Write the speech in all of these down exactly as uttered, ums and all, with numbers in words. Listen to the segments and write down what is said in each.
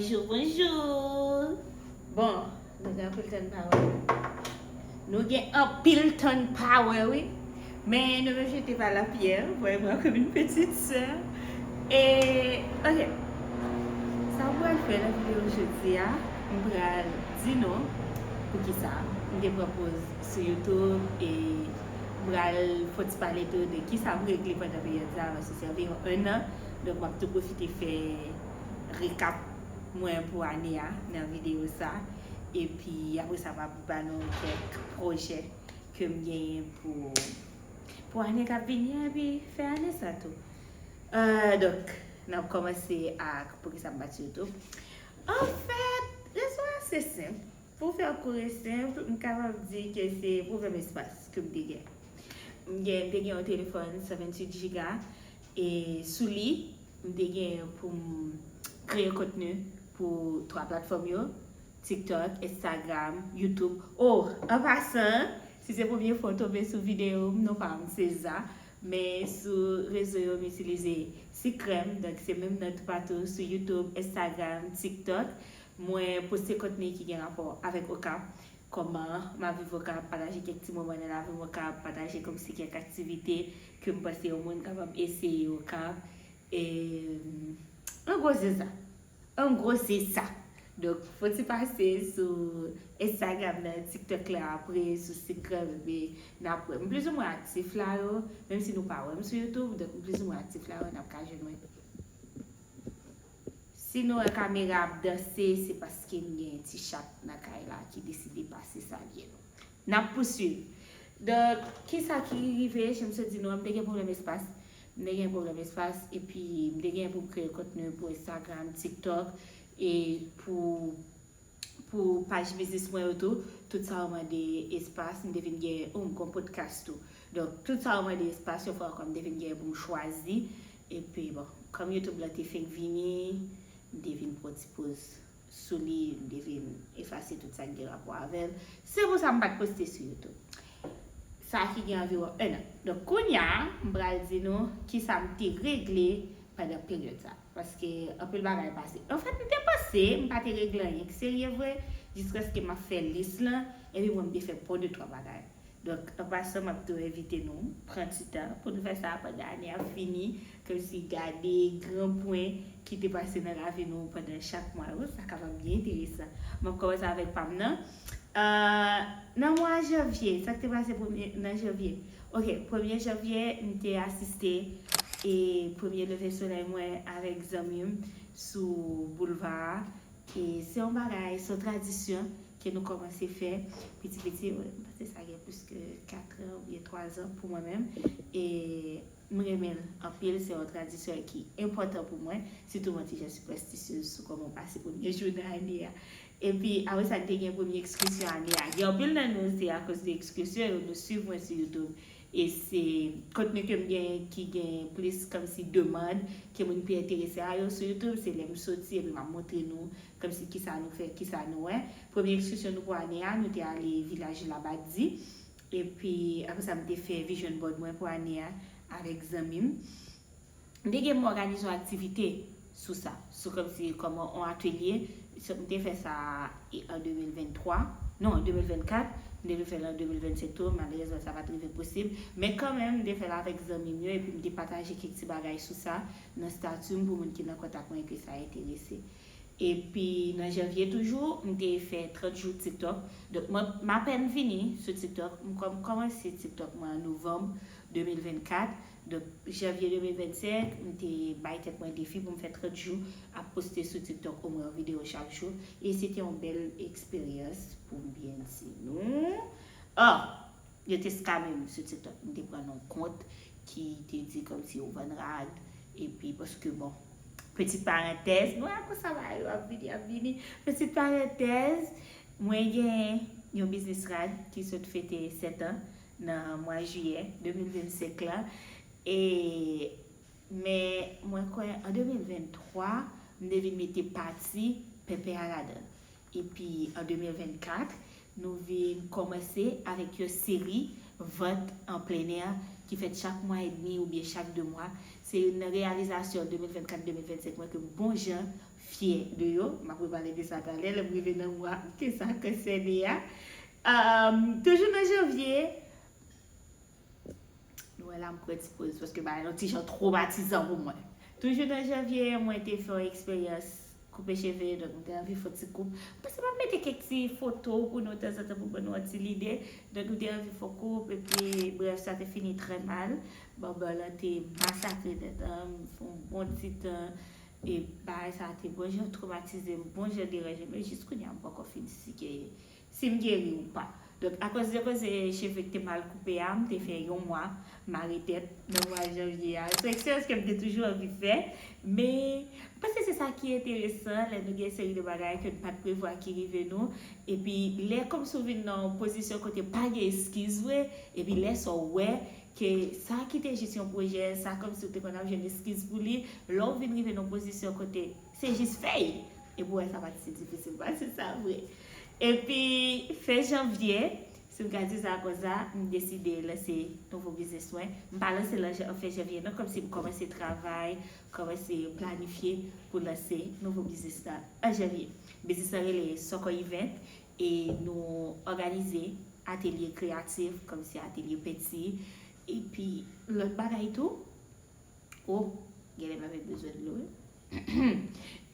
Bonjou, bonjou. Bon, nou gen anpil tann pawè. Nou gen anpil tann pawè, wi. Men nou menm jete pa lapyè, voye mwen kòm yon pitit sè. E, ok. Sa m pral fè nan videyo jodi a, m pral di nou poukisa m te pran poz sou YouTube e m pral fon ti pale tou de kisa m regle pandan peryòd sa a, paske se anviwon enn an. Donk, m ap tou pwofite fè rekap mwen pou ane a nan videyo sa. Epi apre sa, m ap ba nou kèk pwojè ke m genyen pou, pou ane k ap vini an, epi fè ane sa tou. Euh, donk, n ap kòmanse ak poukisa m pa t sou YouTube. Anfèt, rezon an ase senp. Pou fè l kout e senp, m kapab di ke se pwoblèm espas ke m te gen. M gen, m te gen yon telefòn san venntuit jiga, e sou li, m te gen pou m kreye kontni pou twa platfòm yo, TikTok, Instagram, YouTube. Oh, an pasan, si se premye fwa w tonbe sou videyo m, non pa m se Za, men sou rezo yo m itilize Sikrèm, donk se menm non toupatou sou YouTube, Instagram, TikTok. Mwen poste kontni ki gen rapò avèk Okap, kòman m ap viv Okap, pataje kèk ti moman nan lavi m Okap, pataje kòmsi kèk aktivite ke m panse yon moun kapab eseye Okap. E, an gwo, se sa. An gwo, se sa. Donk, fò ti pase sou Instagram nan, TikTok la, apre sou Sikrèm, epi n ap wè. M plizoumwen aktif la yo, menm si nou pa wè m sou YouTube, donk m plizoumwen aktif la yo, n ap ka jwenn mwen. Si nou wè kamera ap danse, se paske m gen yon ti chat nan kay la ki deside pase salye nou. N ap pouswiv. Donk, kisa ki rive? Jan m sot di nou an, m te gen pwoblèm espas. M te gen pwoblèm espas, epi m te gen pou m kreye kontni pou Instagram, TikTok, e pou, pou paj biznis mwen yo tou. Tout sa yo mande espas, m te vin gen, oh, m gen podcast tou. Donk, tout sa yo mande espas, yon fwa ankò, m te vin gen pou m chwazi. Epi, bon, kòm YouTube lan te fenk vini, m te vin pran ti poz sou li, m te vin efase tout sa k gen rapò avè l. Se pou sa m pa t poste sou YouTube. Sa ki gen anviwon enn an. Donk, kounye a, m pral di nou kisa m te regle pandan peryòd sa. Paske anpil bagay pase. Anfèt, m te panse m pa te regle anyen ki serye vre, jiskaske m ap fè lis lan, epi mwen, m te fè bon de twa bagay. Donk, an pasan, m ap tou envite nou pran ti tan pou nou fè sa pandan ane a fini, kòmsi gade gran pwen ki te pase nan lavi nou pandan chak mwa yo. Sa kapab byen enteresan. M ap kòmanse avèk pa m nan. Euh, nan mwa janvye, sa k te pase premye, nan janvye? Ok, premye janvye, m te asiste e premye leve solèy mwen avèk zanmi m sou boulva a. E se yon bagay, se yon tradisyon ke nou kòmanse fè piti piti. M panse sa gen plis ke kat an oubyen twa zan pou mwen menm. E m renmen l anpil, se yon tradisyon ki enpòtan pou mwen, sitou mwen ti jan sipèstisyez sou kòman w pase premye jou nan ane a. Epi, apre sa, n te gen premye ekspresyon ane a. Gen anpil nan nou, se akoz de ekspresyon yo, nou swiv mwen sou YouTube. E se kontni ke m gen ki gen plis kòmsi demann, ke moun pi enterese a yo sou YouTube, se lè m soti epi m ap montre nou kòmsi kisa nou fè, kisa nou wè. Premye ekspresyon nou pou ane a, nou te ale vilaj Labadi. Epi, apre sa, m te fè vision board mwen pou ane a avèk zanmi m. M te gen m òganize yon aktivite sou sa, sou kòmsi kòman yon atelye. M te fè sa an de mil venntwa, non, an de mil vennkat, m te vle fè l an de mil vennsenk tou, malerezman sa pa t rive posib. Men kanmenm, m te fè l avèk zanmi m yo, epi m te pataje kèk ti bagay sou sa nan stati m pou moun ki nan kontak mwen ke sa enterese. Epi nan janvye toujou, m te fè trant jou TikTok. Donk, mwen, m apèn vini sou TikTok. M kòm kòmanse TikTok mwen an novanm de mil vennkat. Donk, janvye de mil vennsenk, m te bay tèt mwen defi pou m fè trant jou ap poste sou TikTok omwen yon videyo chak jou. E se te yon bèl eksperyans pou m byen di nou. Oh! Yo te skame m sou TikTok. M te pran yon kont ki te di kòmsi yo vann rad. Epi, paske, bon, pitit parantèz, nou wè konsa bagay yo ap vini, ap vini. Pitit parantèz, mwen gen yon biznis rad ki sot fete sèt an nan mwa jiyè de mil vennsenk la. E, men mwen kwè an de mil venntwa, m te vin mete pati pèpè a ladan l. Epi an de mil vennkat, nou vin kòmanse avèk yon seri vant an plenè ki fèt chak mwa edmi oubyen chak de mwa. Se youn nan reyalizasyon de mil vennkat de mil vennsenk mwen ke m bon jan fyè de yo. M ap repale de sa talè, lè m rive nan mwa ke sa konsène a. Um, toujou nan janvye, nou wè la, m pran ti poz paske bagay la yon ti jan twomatizan pou mwen. Toujou nan janvye, mwen te fè yon eksperyans koupe cheve, donk m te anvi fè yon ti koup. M panse m ap mete kèk ti foto pou nou tanzantan pou ban nou yon ti lide. Donk m te anvi fè yon koup, epi brèf, sa te fini trè mal. Bòbò lan te masakre tèt an, m fè yon bon ti tan, e bagay sa te bon jan twomatize m, bon jan deranje m, e jis kounye a m poko fin si ke si m geri ou pa. Donk, akoz de koze cheve ki te mal koupe a, m te fè yon mwa mare tèt nan mwa janvye a. Se eksperyans ke m te toujou anvi fè, men m panse se sa ki enteresan lè nou gen seri de bagay ke n pa t prevwa ki rive nou. Epi, lè kòmsi w vin nan yon pozisyon kote pa gen eskiz vre, epi lè sa w wè ke sa ki te jis yon pwojè, sa kòmsi w te konn ap jwenn eskiz pou li, lè w vin rive nan yon pozisyon kote se jis fèy, epi w wè sa pa t si difisil pase sa vre. Epi, fen janvye, si m ka di sa konsa, m deside lanse nouvo biznis mwen. M pa lanse l an jan-, an fen janvye, non, kòmsi m kòmanse travay, kòmanse planifye pou lanse nouvo biznis la an janvye. Biznis la rele Soko Event, e nou òganize atelye kreyatif, kòmsi atelye penti, epi lòt bagay tou. O, genlè m ap bezwen dlo, wi.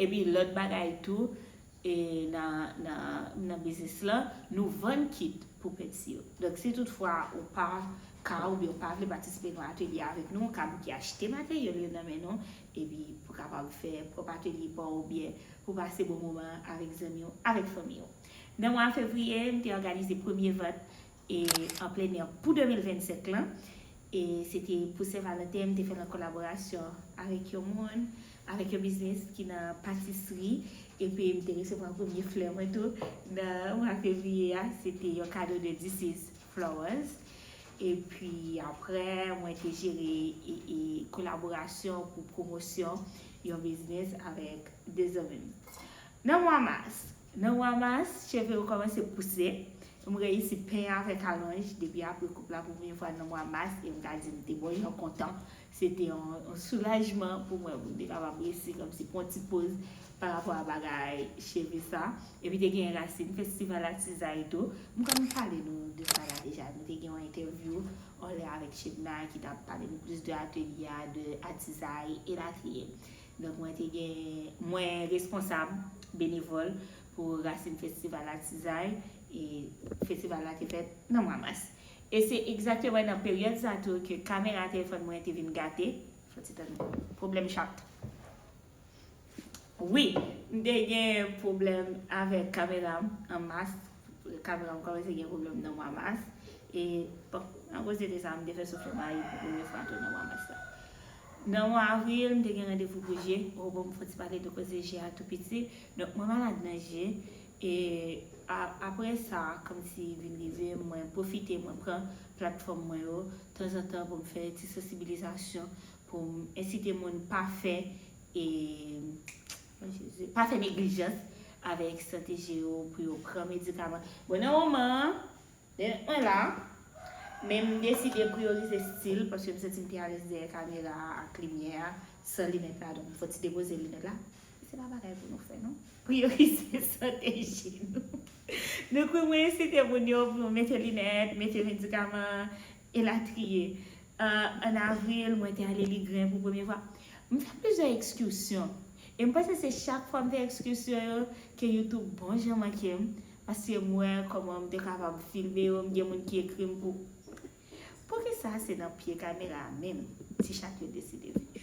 Epi lòt bagay tou, e nan, nan, nan biznis lan, nou vann kit pou penti yo. Donk, si toutfwa ou pa ka oubyen ou pa vle patisipe nan atelye avèk nou, ou ka bouke achte materyèl yo nan men nou, epi pou kapab fè pwòp atelye pa w oubyen pou pase bon moman avèk zanmi w, avèk fanmi w. Nan mwa fevriye, m te òganize premye vant e an plen nè pou de mil vennsenk lan. E se te pou Sen Valanten, m te fè l an kolaborasyon avèk yon moun, avèk yon biznis ki nan patisri. Epi m te resevwa premye flè mwen tou nan mwa fevriye a. Se te yon kado de This Is Flowers. Epi apre, mwen te jere e, e kolaborasyon pou pwomosyon yon biznis avèk de zanmi m. Nan mwa mas, nan mwa mas, cheve yo kòmanse pouse. M reyisi penyen avèk alonj depi apre koup la pou premye fwa nan mwa mas, e m ka di m te bon jan kontan. Se te yon, yon soulajman pou mwen, pou m te kapab resi kòmsi pran ti poz pa rapò a bagay cheve sa. Epi te gen Rasin Festival Atizay tou. M konn pale nou de sa la deja. Nou te gen yon entèvyou anlè avèk Shebna ki t ap pale nou plis de atelye a, de atizay, elatriye. Donk, mwen te gen, mwen responsab benevòl pou Rasin Festival Atizay, e festival la te fèt nan mwa mas. E se egzakteman nan peryòd sa tou ke kamera telefòn mwen te vin gate. Fò ti tann pwoblèm chat. Wi, m te gen pwoblèm avèk kamera m an mas. Kamera m kòmanse gen pwoblèm nan mwa mas. E, bon, akoz de sa, m te fè soufle mayi pou premye fwa tou nan mwa mas la. Nan mwa avril, m te gen randevou pou je. O, bon, m fò ti pale de koze je a tou piti. Donk, mwen malad nan je. E a, apre sa, kòmsi vin rive, mwen pwofite, mwen pran platfòm mwen yo, tanzantan pou m fè ti sansibilizasyon, pou m ensite moun pa fè, e, o Jezi, pa fè neglijans avèk sante je yo, pou yo pran medikaman. Bon, nan moman an, Lè mwen la, men m deside priyorize stil, paske m santi m pi alèz dèyè kamera a ak limyè a, san linèt la, donk m fò ti depoze linèt la. Se pa bagay pou nou fè, non. Priyorize sante je nou. Donk, wi, mwen ensite moun yo pou yo mete linèt, mete medikaman, elatriye. Euh, an avril, mwen te ale Ligren pou premye fwa. M fè plizyè ekskursyon. E m panse se chak fwa m fè ekskursyon yo ke YouTube bon jan manke m. Paske m wè kòman m te kapab filme yo, m gen moun ki ekri m pou. Poukisa se nan pye kamera a menm ti chat yo deside vin jwe?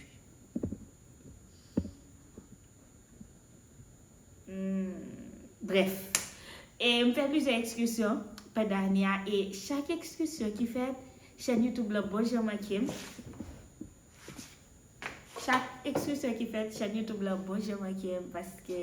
Hmm, brèf. E m fè plizyè ekskursyon pandan ane a, e chak ekskursyon ki fèt, chèn YouTube lan bon jan manke m. Chak ekskursyon ki fèt, chèn YouTube lan bon jan manke m, paske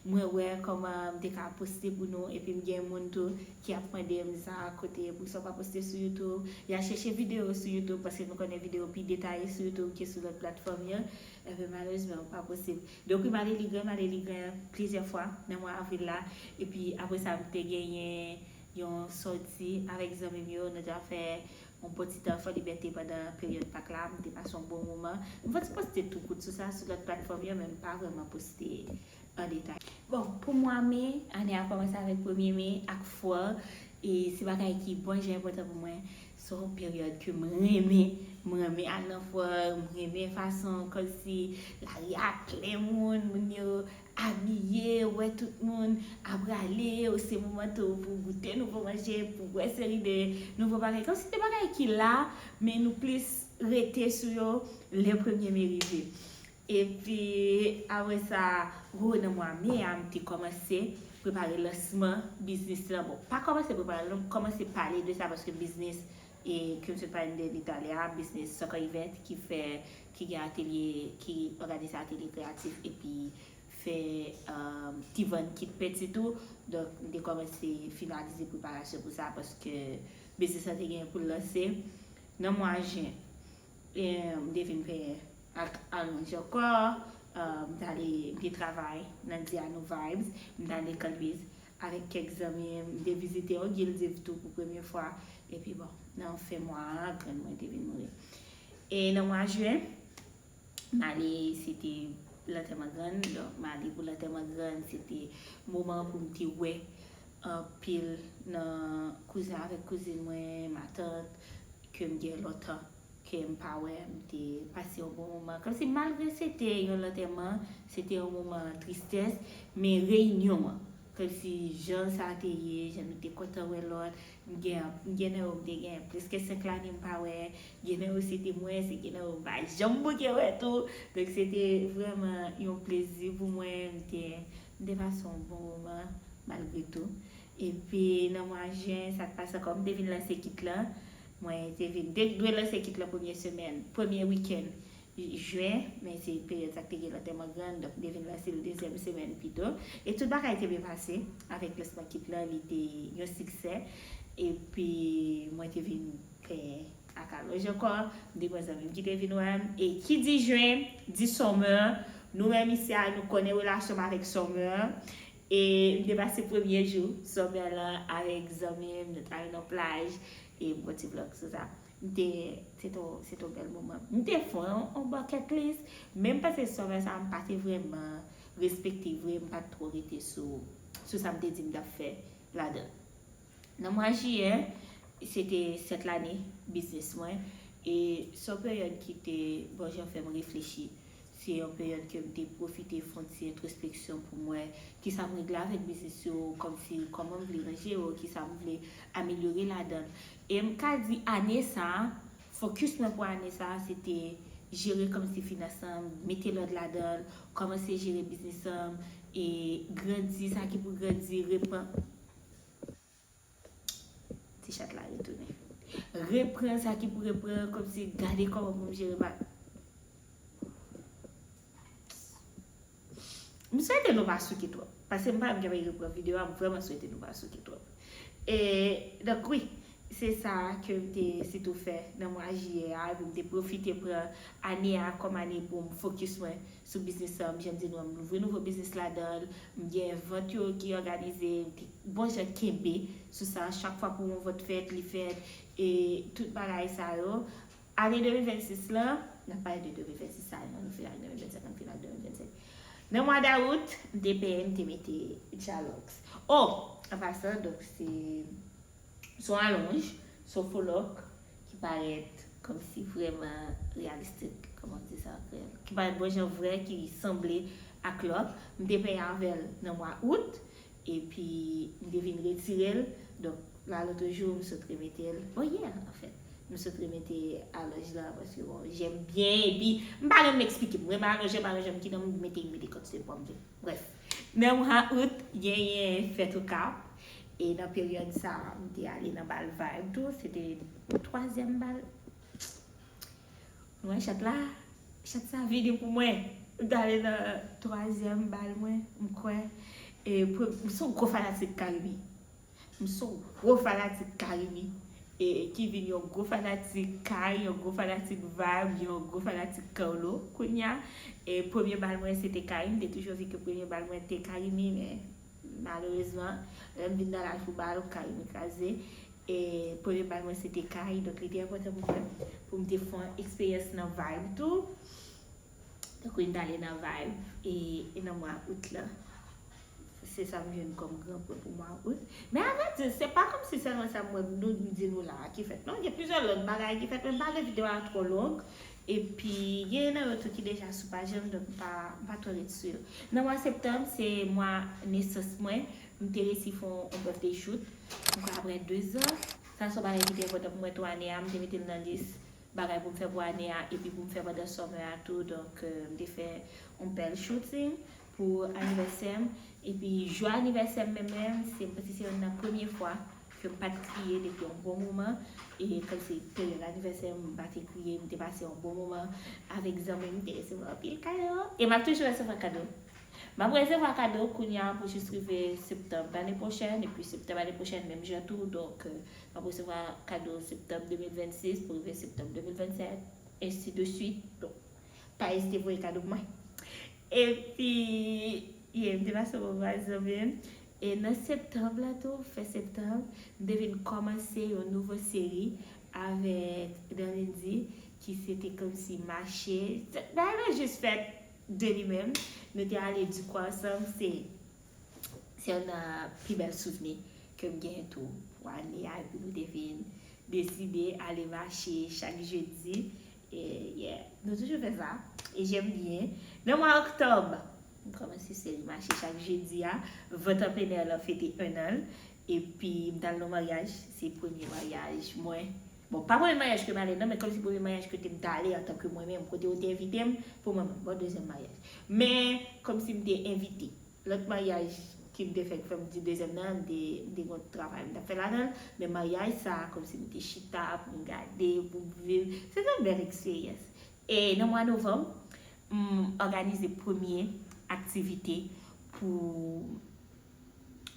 mwen wè kòman m te ka poste pou nou, epi m gen moun tou ki ap mande m sa, kote poukisa w pa poste sou YouTube. Y a chèche videyo sou YouTube, paske nou konnen videyo pi detaye sou YouTube ke sou lòt platfòm yo. Ebyen, malerezman, yo pa posib. Donk, wi, m ale Ligren, m ale Ligren plizyè fwa nan mwa avril la. Epi, apre sa, m te genyen yon sòti avèk zanmi m yo. Nou t ap fè Yon bon ti tan Fò Libète pandan peryòd Pak la, m te pase yon bon moman. M fè ti poste tou kout sou sa sou lòt platfòm yo, men m pa vrèman poste an detay. Bon, pou mwa me, ane a kòmanse avèk premye me ak fwa, e se bagay ki bon jan enpòtan pou mwen. Se yon peryòd ke m renmen. M renmen al nan fwa, m renmen fason kòmsi lari a plen moun, moun yo abiye, ou wè tout moun ap rale, ou se moman tou pou goute nouvo manje, pou wè seri de nouvo bagay. Kòmsi se bagay ki la, men nou plis rete sou yo lè premye me rive. Epi, apre sa, gwo nan mwa me a, m te kòmanse prepare lansman biznis lan. Bon, pa kòmanse prepare l, non, m kòmanse pale de sa paske biznis e ke m sot pale de li talè a, biznis Soccer Event ki fè, ki gen atelye, ki òganize atelye kreyatif epi fè um, ti vann kit penti tou. Donk, m te kòmanse finalize preparasyon pou sa paske biznis lan te gen pou l lanse nan mwa jen. E, m te vin fè ak alonj ankò. Uh, m t ale, m te travay nan Diano Vibes, m t ale Kalbiz avèk kèk zanmi m, m te vizite yon Guildiv tou pou premye fwa. Epi bon, nan fen mwa a, grann mwen te vin mouri. E nan mwa jen, m ale, se te lantèman grann, donk m ale pou lantèman grann, se te moman pou m te wè anpil nan kouzen avèk kouzin mwen, matant, ke m gen lontan ke m pa wè, m te pase yon bon moman. Kòmsi malgre se te yon lantèman, se te yon moman tristès, men reyinyon an, kòmsi jan sa te ye, jan nou te kontan wè lòt, m gen, m gen nan yo m te gen plis ke senk lane m pa wè, gen nan yo se te mwen, se gen nan yo m pa janm bouke wè tou. Donk se te vrèman yon plezi pou mwen, m te, m te pase yon bon moman malgre tou. Epi nan mwa jen, sa k pase ankò, m te vin lanse kit lan. Mwen te vin, te dwe lanse kit lan premye semèn, premye wikenn jen, men se peryòd sa k te gen lantèman grann, donk m te vin lanse l dezyèm semèn pito. E tout bagay te byen pase avèk lansman kit lan, li te yon siksè. Epi mwen te vin fè ak alonj ankò, m te gen zanmi m ki te vin wè m. E ki di jen, di summer, nou menm isi a, nou konnen relasyon m avèk summer. E m te pase premye jou summer lan avèk zanmi m, nou t al nan plaj, e m fè yon ti vlog sou sa. M te, se te, se te yon bèl moman. M te fè yon, yon bucket list, men m panse summer sa, m pa te vrèman respekte vre, m pa t twò rete sou, sou sa m te di m t ap fè ladan. Nan mwa jiyè, se te sèt lane biznis mwen, e se yon peryòd ki te bon jan fè m reflechi. Se yon peryòd ke m te pwofite fè yon ti entwospeksyon pou m wè kisa m regle avèk biznis yo, kòmsi kòman m vle ranje yo, kisa m vle amelyore ladan l. E m ka di ane sa a, fokis mwen pou ane sa a, se te jere kòmsi finans lan, mete lòd ladan l, kòmanse jere biznis lan, e grandi sa ki pou grandi, reprann. Ti chat la retounen. Reprann sa ki pou reprann, kòmsi gade kòman pou m jere ba. M swete nou pa souke twòp. Paske m pa menm ki ap reprann videyo a, m vrèman swete nou pa souke twòp. E, donk, wi, se sa ke m te sitou fè nan mwa jiyè a, epi m te pwofite pran ane a kòm ane pou m fokis mwen sou biznis lan, jan m di nou an, m louvri nouvo biznis ladan l, m gen vant yo ki òganize, m te bon jan kenbe sou sa, chak fwa pou yon vant fèt, li fèt, e tout bagay sa yo. Ane de mil vennsis lan, n ap pale de de mil vennsis sa, non, nou fin ane de mil vennsenk, nou fin ane de mil vennsenk. Nan mwa dawout, m te penyen, m te mete Jalox. Oh, an pasan, donk, se Se yon alonj, se yon fo lòk ki parèt kòmsi vrèman reyalistik, kòman w di sa an kreyòl? Ki parèt bon jan vrè, ki sanble ak lòk. M te penyen avè l nan mwa out, epi m te vin retire l. Donk, la, lòt jou, m sot remete l. Bon, yè, anfèt. M sot remete alonj la, paske, bon, jèm byen, epi m pa renmen eksplike. Mwen, m alonje, m alonje, m kite m mete, m mete kòt se pòm tou. Brèf, nan mwa out, genyen fèt Okap. E nan peryòd sa, m te ale nan bal Vibe tou. Se te twazyèm bal. Mwen, chat la, chat sa vini pou mwen. M t ale nan twazyèm bal mwen, m kwè. E pre- m se yon gwo fanatik Carimi. M se yon gwo fanatik Carimi. E ki vin yon gwo fanatik Kay, yon gwo fanatik Vibe, yon gwo fanatik Carlo kounya. E premye bal mwen se te Kay, m te toujou di ke premye bal mwen te Carimi, men malerezman, lè m vin nan laj pou bal, Carimi kraze. E premye bal mwen se te kay, donk li te enpòtan pou mwen, pou m te fè yon eksperyans nan vibe tou. Donk wi, m t ale nan vibe e, e nan mwa out la. Se sa m jwenn kòm gran pwen pou mwa out. Men avrèdi, se pa kòmsi sèlman sa m wè nou m di nou la a ki fèt. Non, gen plizyè lòt bagay ki fèt, men m pa vle videyo a twò long. Epi, gen nan yo tou ki deja sou paj la, donk m pa, m pa twò ret sou yo. Nan mwa septanm, se mwa nesans mwen. M te resi fè yon birthday shoot. Ankò apre de zan. Sa se yon bagay ki te enpòtan pou mwen tou ane a. M te mete l nan lis bagay pou m fè pou ane a epi pou m fè pandan summer a tou. Donk, euh, m te fè yon bèl shooting pou anivèsè m. Epi jou anivèsè m menm menm, se, m panse se youn nan premye fwa ke m pa t kriye depi yon bon moman. E kòmsi peryòd anivèsè m, m pa te kriye, m te pase yon bon moman avèk zanmi m, m te resevwa anpil kado. E m ap toujou resevwa kado. M ap resevwa kado kounye a pou jis rive septanm ane pwochèn, epi septanm ane pwochèn menm jan tou. Donk, euh, m ap resevwa kado septanm de mil vennsis pou rive septanm de mil vennsèt, ensi de swit. Donk, pa ezite voye kado pou mwen. Epi, yeah, m te pase yon bon bagay zanmi m. E nan septanm la tou, fen septanm, m te vin kòmanse yon nouvo seri avèk Danlindy, ki se te kòmsi mache. Bagay la jis fèt de li menm. Nou te ale Dikwa ansanm, se, se youn nan pi bèl souvni ke m genyen tou pou ane a, epi nou te vin deside ale mache chak jedi. E, yeah, nou toujou fè sa. E j'aime bien. Nan mwa oktòb, m kòmanse seri mache chak jedi a. Vant an plen nè lan fete en an. Epi, m t al nan maryaj. Se premye maryaj mwen. Bon, pa premye maryaj ke m ale, non, men kòmsi premye maryaj kote m t ale antanke mwen menm, kote yo te envite m pou mwen menm. Bon, dezyèm maryaj. Men, kòmsi m te envite. Lòt maryaj ki m te fè, ki fè m di dezyèm nan, m te, m te gen yon travay m t ap fè ladan l, men maryaj sa a, kòmsi m te chita pou m gade, pou m viv, se te yon bèl eksperyans. E nan mwa novanm, m òganize premye aktivite pou,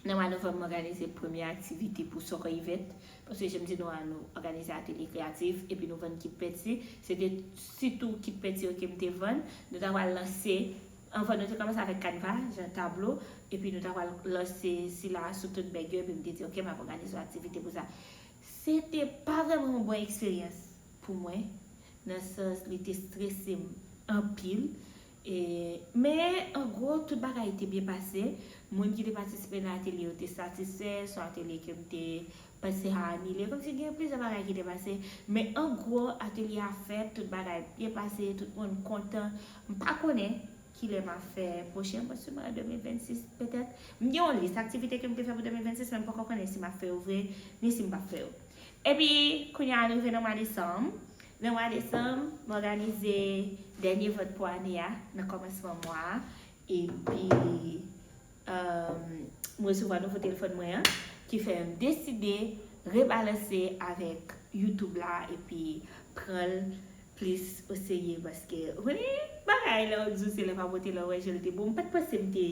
nan mwa novanm, m òganize premye aktivite pou Soccer Event, paske jan m di nou an, nou òganize atelye kreyatif, epi nou vann kit penti, se te sitou kit penti yo ke m te vann, nou ta pral lanse Anvan, nou te kòmanse avèk kanva, jan tablo, epi nou ta pral lanse sila a sou tout bèg yo, epi m te di, "Ok, m ap òganize yon aktivite pou sa." Se te pa vrèman yon bon eksperyans pou mwen, nan sans li te strese m anpil. E, men, an gwo, tout bagay te byen pase. Moun ki te patisipe nan atelye yo te satisfè, se yon atelye ke m te panse a anile. Kòmsi gen plizyè bagay ki te pase. Men an gwo, atelye a fèt, tout bagay byen pase, tout moun kontan. M pa konnen kilè m ap fè pwochen, posibleman de mil vennsis petèt. M gen yon lis aktivite ke m te fè pou de mil vennsis, men m poko konnen si m ap fè yo vre, ni si m p ap fè yo. Epi, kounye a, nou rive nan mwa desanm. Nan mwa desanm, m òganize dènye vant pou ane a, nan kòmansman mwa a. Epi, um, m resevwa nouvo telefòn mwen an, ki fè m deside rebalanse avèk YouTube la, epi pran l plis oserye, paske, ou konnen, bagay lè w di w se lè pa pote lè w wè jan l te bon. M pa t panse m te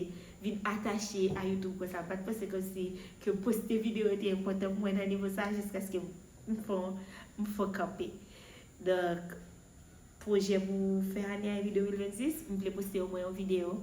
vin atache a YouTube konsa. M pa t panse kòmsi ke poste videyo te enpòtan pou mwen nan nivo sa, jiskaske m fè, m fè kanpe. Donk, pwojè pou fen ane a epi de mil vennsis, m vle poste omwen yon videyo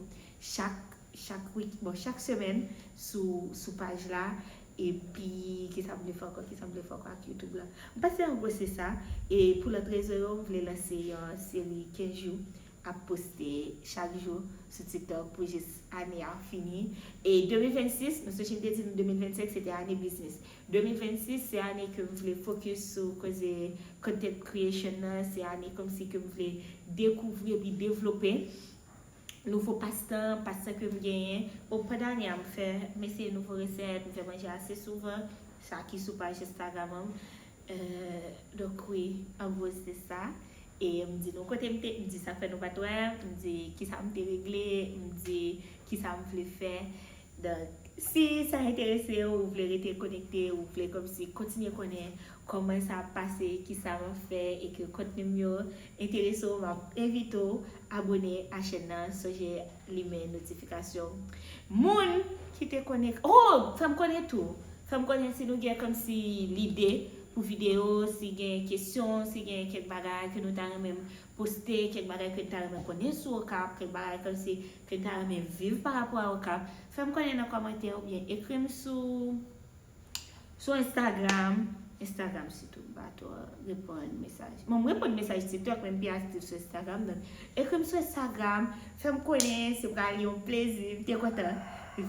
chak, chak wik, bon, chak semèn sou, sou paj la. Epi, kisa m vle fè ankò, kisa m vle fè ankò ak YouTube la. M panse an gwo se sa. E pou lòt rezo yo, m vle lanse yon seri kenz jou ap poste chak jou sou TikTok pou jis ane a fini. E de mil vennsis, nou sonje m te di nou de mil vennsenk se te ane biznis. De mil vennsis se ane ke m vle focus sou koze content creation nan, se ane kòmsi ke m vle dekouvri epi devlope nouvo pastan, pastan ke m genyen. Bon, pandan ane a, m fè, m eseye nouvo resèt, m fè manje ase souvan, sa ki sou paj Instagram an m. Euh, donk wi, an gwo se sa. E m di nou kote m te, m di sa k fè nou pa t wè m, m di kisa m te regle, m di kisa m vle fè. Donk, si sa enterese w, ou vle rete konekte, ou vle kòmsi kontinye konnen kòman sa ap pase, kisa m ap fè, e ke kontni m yo enterese w, m ap envite w abone a chèn nan, sonje limen notifikasyon. Moun ki te konnen, oh, fè m konnen tou. Fè m konnen si nou gen kòmsi lide pou videyo, si gen kesyon, si gen kèk bagay ke nou ta renmen m poste, kèk bagay ke n ta renmen konnen sou Okap, kèk bagay kòmsi ke n ta renmen viv pa rapò a Okap. Fè m konnen nan kòmantè oubyen ekri m sou, sou Instagram, Instagram sitou, m pa twò reponn mesaj. Bon, m reponn mesaj TikTok, men m pi aktif sou Instagram. Donk, ekri m sou Instagram, fè m konnen, se pral yon plezi. M te kontan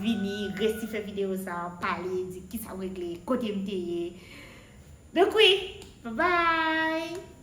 vini, resi fè videyo sa, pale, di kisa m regle, kote m te ye. Donk, wi, bye bye!